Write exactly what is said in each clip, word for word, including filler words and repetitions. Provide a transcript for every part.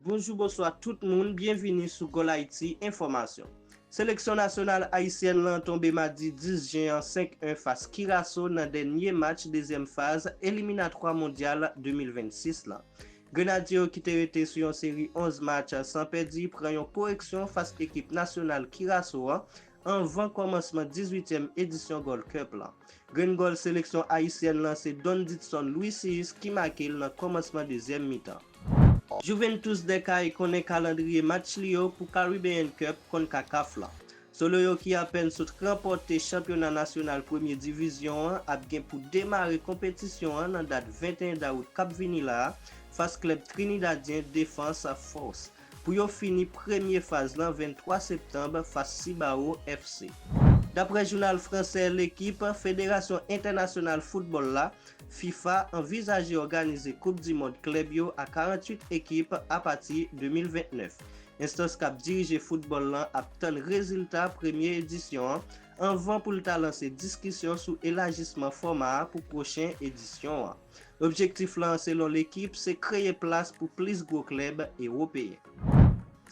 Bonjou, bonswa tout moun, byenvini sou Goal Haiti Enfòmasyon. Seleksyon nasyonal ayisyèn lan tonbe madi dis jen an senk en fas Kiraso nan dènye match dezyèm faz eliminatwa mondyal de mil vennsis lan. Grenadye yo ki te rete sou yon seri onz match san pèdi pran yon koreksyon fas ekip nasyonal Kiraso an anvan kòmansman dizuityèm edisyon Gold Cup lan. Grenn gòl seleksyon ayisyèn lan se Don Didson Luisius ki make l nan kòmansman dezyèm mitan. Juventus Decay konnen kalandriye match li yo pou Caribbean Cup Concacaf lan. Solo yo ki apèn sot ranpòte chanpyona nasyonal premye divizyon an ap gen pou demare konpetisyon an nan dat venteyen dawout k ap vini la a fas klèb trinidadyen Defense Force pou yo fini premye faz lan venntwa septanm fas Cibao F C. Daprè jounal fransè L'Équipe, Federasyon Entènasyonal Foutbòl la, fifa, anvizaje òganize Koup di Mond klèb yo a karanntuit ekip apati de mil ventnèf. Enstans k ap dirije foutbòl lan ap tann rezilta premye edisyon an anvan pou l ta lanse diskisyon sou elajisman fòma a pou pwochen edisyon an. Objektif lan, selon L'Équipe, se kreye plas pou plis gwo klèb ewopeyen.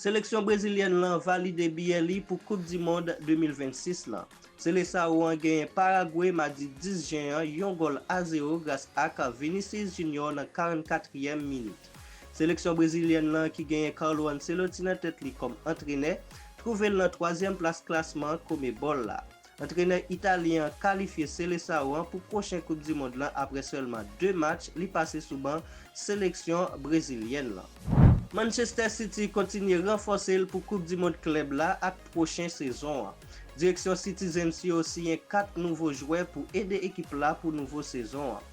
Seleksyon brezilyèn lan valide biyè li pou Koup di Mond de mil vennsis lan. Seleção an genyen Paragwe madi dis jen an yon gòl a zewo gras ak Vinicius Junior nan karannkatriyèm minit. Seleksyon brezilyèn lan ki genyen Carlo Ancelotti nan tèt li kòm antrenè, twouve l nan twazyèm plas klasman Conmebol la. Antrenè italyen an kalifye Seleção an pou pwochen Koup di Mond lan apre sèlman de match li pase sou ban seleksyon brezilyèn lan. Manchester City kontinye ranfòse l pou Koup di Mond klèb la ak pwochen sezon an. Direksyon Citizens yo siyen kat nouvo jwè pou ede ekip la pou nouvo sezon an.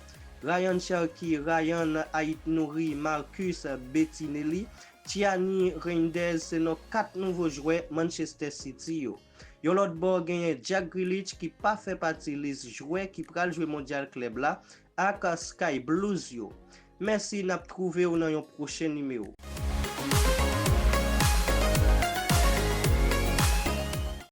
Ryan Cherki, Ryan Ait-Nouri, Marcus Bettinelli, Gianni Reinders se non kat nouvo jwè Manchester City yo. Yon lòt bò, genyen Jack Grealish ki pa fè pati lis jwè ki pral jwe mondyal klèb la ak Sky Blues yo. Mèsi, n ap twouve w nan yon pwochen nimewo.